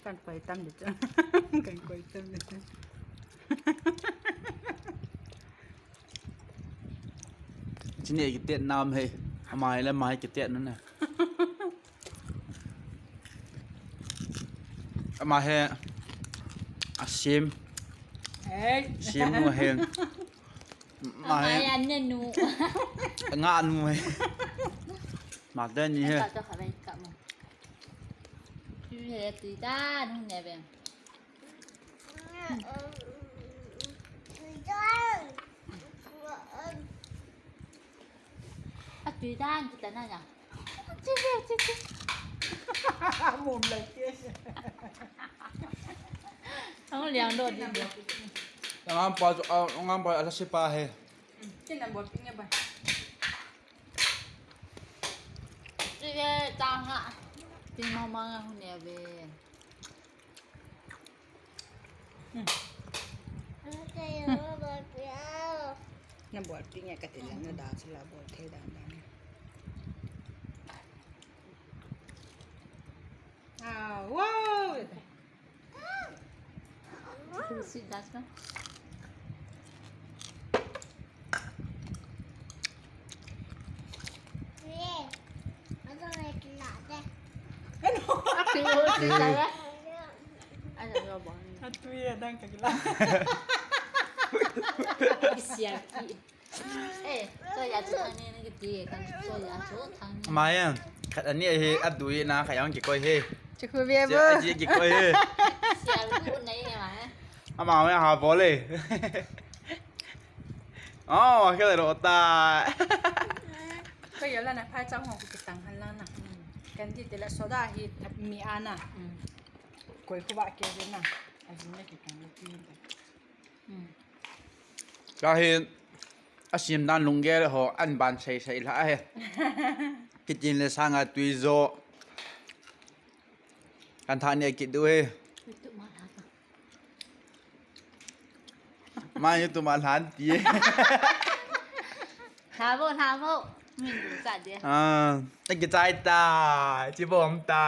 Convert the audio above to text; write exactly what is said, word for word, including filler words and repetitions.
Kan koi tam di chu. Kan koi tam di chu. Chini kitet nam he. Ama he le ama he kitet na na. Ama he. Asim. Hey. Sim nu he. Ama he. Ama he ane nu. Nga nu he. Ma te ni he. Ka to kha bai ka mo. Hi he tui ta nu ne be. A tui dan kita na ya. Ci ci ci ci. Mum lai ke. Ang liang do di. Ngam pa, ngam pa ala si pa he. Tin na bol ping ya ba. Ci ye tang ha. Tin ma ma nga hu ne be. Na bol ping e kati le na da chu la bol thei dan dan. Ah, wow. Sit down. Maya, khat ani hi adui na khat yang kikoi he. Chukhu ve bo. Aji kikoi he. Ama ha bol e. Oh, kya lo ta. Ko yo la na phai chang ho kitang han la na. Kan di te la soda hi mi ana. Koi khu ba ke na. Aji na kitang lo ti. Ka hi asim dan lunggel ho an ban sei sei la he. Kitin le sanga tui jo. Kan tha ni kit du he. Mai tu ma lan ti. Tha bo, tha bo. Min du sa de. Ah, ta ki chai ta, chi bom ta.